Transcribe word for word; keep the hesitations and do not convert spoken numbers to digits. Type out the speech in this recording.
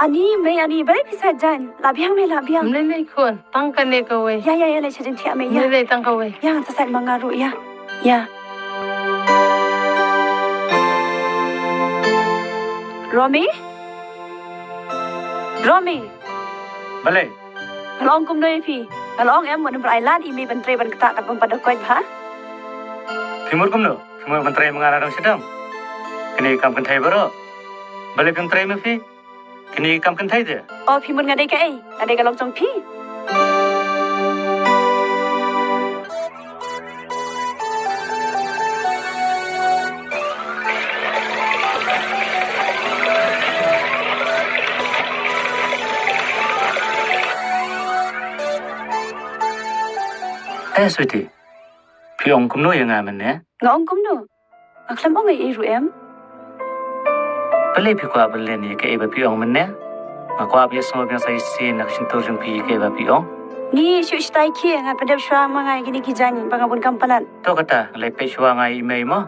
Ani, mei ani, balei phi sait jaiñ? La biang mei, la biang. Ym lei lei khun, tang kane kawei. Ïa, ïa, ïa, leit sha jingthiah mei, ïa. Ym lei lei, tang kawei. Ïa, nga sa sait ma nga ruh, ïa. Ïa. Romi? Romi? Balei? Nga la ong kumno ïa phi? Nga la ong em, wat nym ai lad ïa i mei ban trei ban ktah kat ba ym pat da koit bha. Phi mut kumno? Phi mut ban trei ma nga na dong sha dong? Kine ki kam kynthei baroh. Balei phim trei ma phi? Kine ki kam kynthei te. O, phi mut nga dei kaei? Nga dei ka lok jong phi. Eh, sweetie, phi ong kumno ïa nga mynne? Nga ong kumno? Nga khlem ong ei ei ruh em. Balei phi kwah ban len ïa kaei ba phi ong mynne? Nga kwah ba ïa sngewbha biang sa shisien na ka shyntur jong phi ïa kaei ba phi ong. Ni shu shatai khie, nga pyndep shuwa ma nga ïa kine ki jaiñ ba nga bun kam palat. To kata, nga leit peit shuwa nga ïa i mei mo.